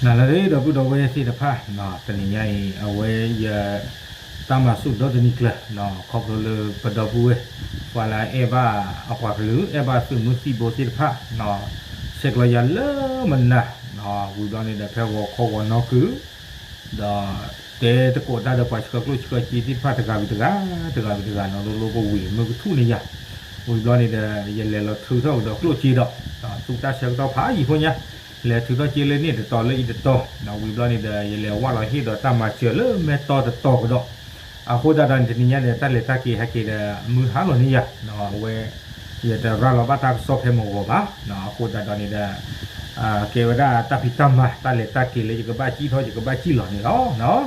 နၤလၢဒီပုၢ်ဒီဝဲၢ်သ့ၣ်တဖၣ်, တနံၤညါအံၤ အဝဲယ တၢ်မၤဆူၣ်ဒီတနံၤကျၢၤ, ခီဖျိလၢပဒီပုၢ်ဝဲၢ် ပှၤလၢအအဲၣ်ဘၣ်အပှၤကလုာ် အဲၣ်ဘၣ်သုးမုၢ်သံၣ်ဘိသ့ၣ်တဖၣ်, ဆဲးကျိးယၤလၢမနၤ, ဝံၤဘျီန့ၣ်ဒီး ဖဲဂီၤခီဂီၤနီၢ်ကု ဒီးတဲသကိးတၢ်ဒီးပှၤဆှၢကျိၣ်ဆှၢစ့သ့ၣ်တဖၣ်တဂၤဝံၤတဂၤ, တဂၤဝံၤတဂၤနီၤ လိၤလိၤပဝံၤမုၢ်ကထူၣ်န့ၢ်ယၤ, ဝံၤဘျီန့ၣ်ဒီး ယလဲၤလီၤထုးထီၣ်ကဒီးကျိၣ်စ့ဒီး, သူတၢ်ဆၢကတီၢ်ဖးယံာ်ဖိညါ, လဲၤထုးထီၣ်စ့လၢန့ၣ်တတီၤလၢအံၤတတီၤ, ဝံၤဘျီန့ၣ်ဒီး ယလဲၤဝၢ်လီၤဟ့ၣ်ဒီးတၢ်မၤစၢၤလၢမဲာ်တီတတီၤကဒီး, အဃိသတးဒီးန့ၣ် တနံၤညါန့ၣ် တၢ်လဲၤတၢ်က့ၤဟဲက့ၤဒီး မုၢ်ဟါလီၤန့ၢ်ယၤ, အဝဲ ယတရၤလီၤဘၣ်တၢ်ကစီၣ်ဖဲမုၢ်ဂီၤဘၣ်, အဃိသတးဒီးန့ၣ်ဒီး ကဲဝဲဒၣ်တၢ်ဖံးတၢ်မၤ တၢ်လဲၤတၢ်က့ၤလၢယကဘၣ်စံၣ်ထီၣ်ယကဘၣ်စံၣ်လီၤန့ၣ်လီၤ.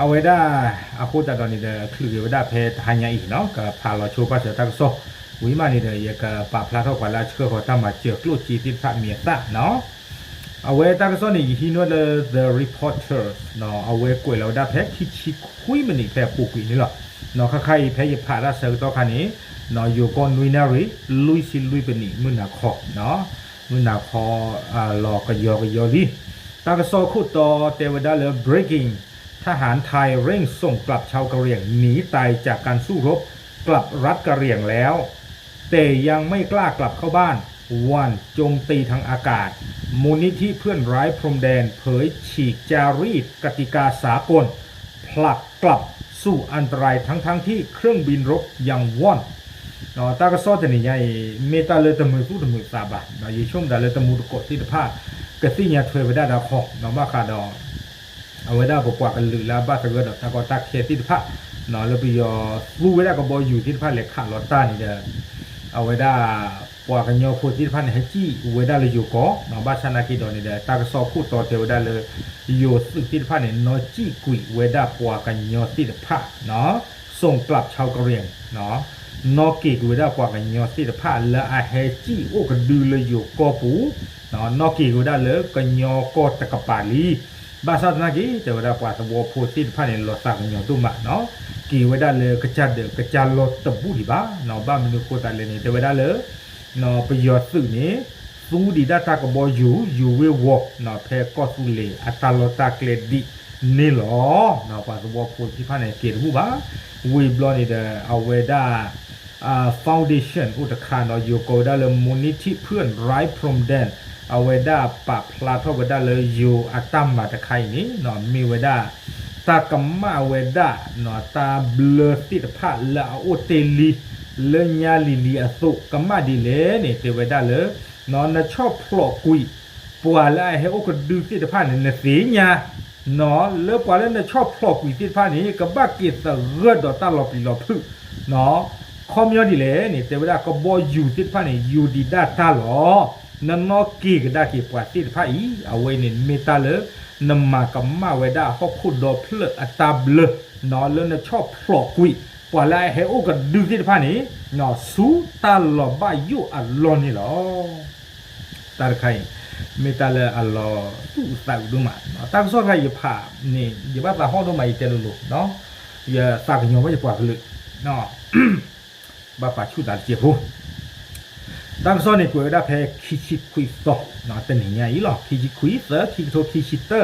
အဝဲဒၣ် အဃိသတးဒီးန့ၣ်ဒီး ချုးက့ၤဝဲဒၣ်ဖဲတဟါညါအံၤနီၤ ကဖးလီၤဆိပာ်စၢၤတၢ်ကစီၣ်, ဝံၤမးန့ၣ်ဒီး ယကပာ်ဖျါထီၣ်ပှၤလၢအဆှၢဃီၤတၢ်မၤစၢၤကျိၣ်စ့သ့ၣ်တဖၣ်မံၤအသၣ်နီၤ. အဝဲတၢ်ကစီၣ်န့ၣ် ယဟံးန့ၢ်လၢ The Reporters နီၤ အဝဲကွဲးလီၤဝဲဒၣ်ဖဲခံဆံခွံမံးနံးဖဲအပူၤကွံာ်န့ၣ်လီၤ. ခါခါအံၤဖဲယဖးတၢ်ဆၢကတီၢ်ခါန့ၣ် ယိၤကီၢ်နွံနၣ်ရံၣ် လွံၢ်ဆံလွံၢ်ပနံး မုၢ်နၤခီ မုၢ်နၤခီ လီၤကယီကယီလံ. တၢ်ကစီၣ်ခိၣ်တီတဲဝဲဒၣ်လၢ breaking ทหารไทยเร่งส่งกลับชาวกะเหรี่ยงหนีตายจากการสู้รบกลับรัฐกะเหรี่ยงแล้ว แต่ยังไม่กล้ากลับเข้าบ้าน หวั่นโจมตีทางอากาศ มูลนิธิเพื่อนไร้พรมแดนเผยฉีกจารีตกติกาสากล ผลักกลับสู่อันตรายทั้งๆที่เครื่องบินรบยังว่อน တၢ်ကစီၣ်တနံၤညါအံၤ မ့ၢ်တၢ်လၢတမုာ်သူၣ်တမုာ်သးဘၣ်, ယဆိကမိၣ်သးလၢတမူတကိးသ့ၣ်တဖၣ် ကသ့ၣ်ညါထွဲဝဲဒၣ်တၢ်ခီ, ဘၣ်ဃးဒီး အဝဲဒၣ်ပပှၤကလုာ်လၢအဘၣ်သဂၢၢ်ဒီးတၢ်ကီတၢ်ခဲသ့ၣ်တဖၣ် လၢပယီၤသူဝဲဒၣ်ကဘီယူၤသ့ၣ်တဖၣ်လဲၤခးလီၤတၢ်န့ၣ်ဒီး အဝဲဒၣ် ပှၤကညီဖိသ့ၣ်တဖၣ်န့ၣ် ဟဲစံၣ်ဝဲဒၣ်လၢယိၤကီၢ်, ဘၣ်ဆၣ်သနာ်က့ဒီးန့ၣ်ဒီး တၢ်ကစီၣ်ခိၣ်တီတဲဝဲဒၣ်လၢ ယိၤသုးသ့ၣ်တဖၣ်န့ၣ် နီၢ်စံၣ်ကွံာ်ဝဲဒၣ်ပှၤကညီသ့ၣ်တဖၣ် ส่งกลับชาวกะเหรี่ยง နီၢ်က့ၤက့ၤဝဲဒၣ်ပှၤကညီသ့ၣ်တဖၣ်လၢအဟဲစံၣ်အိၣ်ကဒုလၢယိၤကီၢ်ပူၤ, နီၢ်က့ၤက့ၤဝဲဒၣ်လၢကညီကီၢ်တကပၤလံ. ဘၣ်ဆၣ်သနာ်က့ တဲဝဲဒၣ်ပှၤသဝီဖိသ့ၣ်တဖၣ်န့ၣ် လီၤသးကညီၤဒိၣ်မးနီၤ, က့ၤဝဲဒၣ်လၢကစၢ်ဒၢးကစၢ်လီၢ်တဘူၣ်ဒံးဘၣ်နီၤ. ဘၣ်မနုၤဃိသးလဲၣ်န့ၣ် တဲဝဲဒၣ်လၢ ပယီၤသုးန့ၣ် သူဒံးဒၣ်တၢ်ကဘီယူၤ ယူၤဝ့ၢ်ဝီၤ ဖဲကီၢ်သူလ့ၤအတၢ်လီၢ်တၢ်ကျဲဒ်န့ၣ်လီၤ. ပှၤသဝီဖိသ့ၣ်တဖၣ်န့ၣ် က့ၤတဘူၣ်ဘၣ်. ဝံၤဘျီန့ၣ်ဒီး အဝဲဒၣ် foundation အိၣ်တခါနီၤ ယိၤကိးဝဲဒၣ်လၢ มูลนิธิเพื่อนไร้พรมแดน အဝဲဒၣ်ပာ်ဖျါထီၣ်ဝဲဒၣ်လၢယိၤအတၢ်မၤတခါအံၤန့ၣ် မ့ၢ်ဝဲဒၣ် တၢ်ကမၣ်ဝဲဒၣ် တၢ်ဘျၢသ့ၣ်တဖၣ်လၢအအိၣ်တ့ၢ်လံ လၢညါလံၤလံၤအသိး ကမၣ်ဒ်လဲၣ်န့ၣ် တဲဝဲဒၣ်လၢ နဆီၣ်ဖျိးကွံာ် ပှၤလၢအဟဲအိၣ်ကဒုသ့ၣ်တဖၣ်န့ၣ် နသ့ၣ်ညါ လၢပှၤလၢနဆီၣ်ဖျိးကွံာ်သ့ၣ်တဖၣ်န့ၣ် ကဘၣ်က့ၤသဂၢၢ်ဒီးတၢ်လီၤပျံၤလီၤဖုး ခီပညီဒ်လဲၣ်န့ၣ် တဲဝဲဒၣ်ကဘီယူၤသ့ၣ်တဖၣ်န့ၣ် ယူၤဒံးဒၣ်တၢ်လီၤ. နနီၢ်က့ၤကဒါက့ၤပှၤသ့ၣ်တဖၣ်အံၤ အဝဲန့ၣ်မ့ၢ်တၢ်လၢ နမၤကမၣ်ဝဲဒၣ်ဟီၣ်ခိၣ်ဒီဖျၢၣ်အတၢ်ဘျၢ လၢနဆီၣ်ဖျိးကွံာ် ပှၤလၢအဟဲအိၣ်ကဒုသ့ၣ်တဖၣ်န့ၣ် ဆူတၢ်လီၤဘၣ်ယိၣ်အလီၢ်န့ၣ်လီၤ. တၢ်တခါအံၤ မ့ၢ်တၢ်လၢအလီၤသူၣ်အုးသးအုးဒိၣ်မး, တၢ်ကစီၣ်တခါအံၤယဖးန့ၣ် ယဘၣ်သးဟီၣ်ဒိၣ်မး ယတဲလိၤလိၤ, ယသးကညီၤဘၣ်ယပှၤကလုာ် ဘၣ်ပာ်ဆူၣ်သးတစဲးဖိ တၢ်ကစီၣ်န့ၣ် ကွဲးဝဲဒၣ်ဖဲခံဆံခွံသီ တနံၤညါအံၤလီၤ. ခံဆံခွံသီ ခံကထိခံဆံ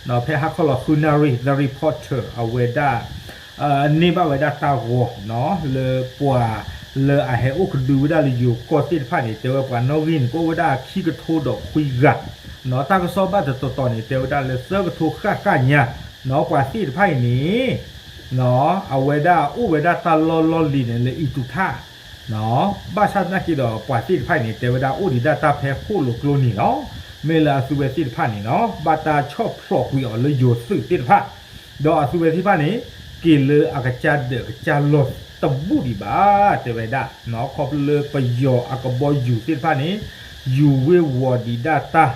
သၢ ဖဲဟါခီလီၤဃုနၣ်ရံၣ် The Reporter အဝဲဒၣ် န့ၢ်ဘၣ်ဝဲဒၣ်တၢ်ဂီၤ လၢပှၤလၢအဟဲအိၣ်ကဒုဝဲဒၣ်လၢယိၤကီၢ်သ့ၣ်တဖၣ်န့ၣ် တဲဝဲပှၤနီၣ်ဂံၢ်န့ၣ် ကအိၣ်ဝဲဒၣ်ခံကထိဒီးခွံဂၤ, တၢ်ကစီၣ်ဘၣ်တတီၤတီၤန့ၣ် တဲဝဲဒၣ်လၢသၢကထိဃၣ်ဃၣ်ညါ ပှၤသ့ၣ်တဖၣ်အံၤန့ၣ် အဝဲဒၣ်အိၣ်ဝဲဒၣ်တၢ်လီၢ်လီၢ်လံၤန့ၣ်လၢအံၤတူၢ်ထၣ် ဘၣ်ဆၣ်သနာ်က့ဒီး ပှၤသ့ၣ်တဖၣ်အံၤန့ၣ် တဲဝဲဒၣ်အိၣ်ဒံးဒၣ်တၢ်ဖဲဃိၣ်လိာ်ကျိနံၤလီၤ. မ့ၢ်လၢအသုဝဲသ့ၣ်တဖၣ်န့ၣ်နီၤ ဘၣ်တၢ်ဆီၣ်ဖျိးကွံာ်အီၤလၢယိၤသုးသ့ၣ်တဖၣ်, ဒီးအသုဝဲသ့ၣ်တဖၣ်န့ၣ် က့ၤလၢအကစၢ်ဒၢးကစၢ်လီၢ်တဘူၣ်ဒံးဘၣ် တဲဝဲဒၣ်, ခီဖျိလၢပယီၤအကဘီယူၤသ့ၣ်တဖၣ်န့ၣ် ယူၤဝ့ၢ်ဝီၤဒံးဒၣ်တၢ်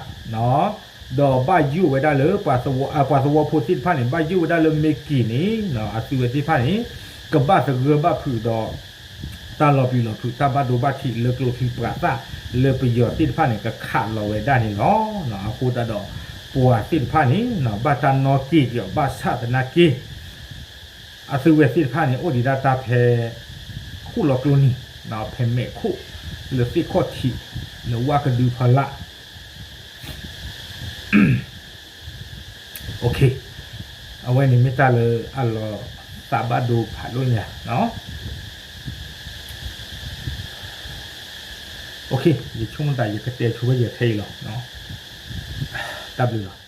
ဒီးဘၣ်ယိၣ်ဝဲဒၣ်လၢ ပှၤသဝီဖိသ့ၣ်တဖၣ်န့ၣ် ဘၣ်ယိၣ်ဝဲဒၣ်လၢမ့ၢ်က့ၤန့ၣ် အသုဝဲသ့ၣ်တဖၣ်န့ၣ် ကဘၣ်သဂၢၢ်ဘၣ်ဖုးဒီး တၢ်လီၤပျံၤလီၤဖုး တၢ်ဘၣ်ဒိဘၣ်ထံးလၢကျိချံမျိာ်သၣ် လၢပယီၤသ့ၣ်တဖၣ်န့ၣ် ကခးလီၤဝဲဒၣ်န့ၣ်လီၤ. အဃိသတးဒီး ပှၤသ့ၣ်တဖၣ်န့ၣ် ဘၣ်တၢ်နီၣ်က့ၤက့ၤအီၤ ဘၣ်ဆၣ်သနာ်က့ အသုဝဲသ့ၣ်တဖၣ်န့ၣ် အိၣ်ဒံးဒၣ်တၢ်ဖဲ ခိၣ်လီၤကျိနံၤ ဖဲမဲာ်ခိၣ် လၢသ့ၣ်ခီၣ်ထံး လၢဝၣ်ကဒုဖီလာ် Okay, အဝဲန့ၣ်မ့ၢ်တၢ်လၢအလီၤသးဘၣ်ဒိဖးဒိၣ်ညါ. Okay, ယဆိကမိၣ်သးယကတဲဆိဝဲယၤထဲအံၤလီၤ. တၢ်ဘျုးလီၤ.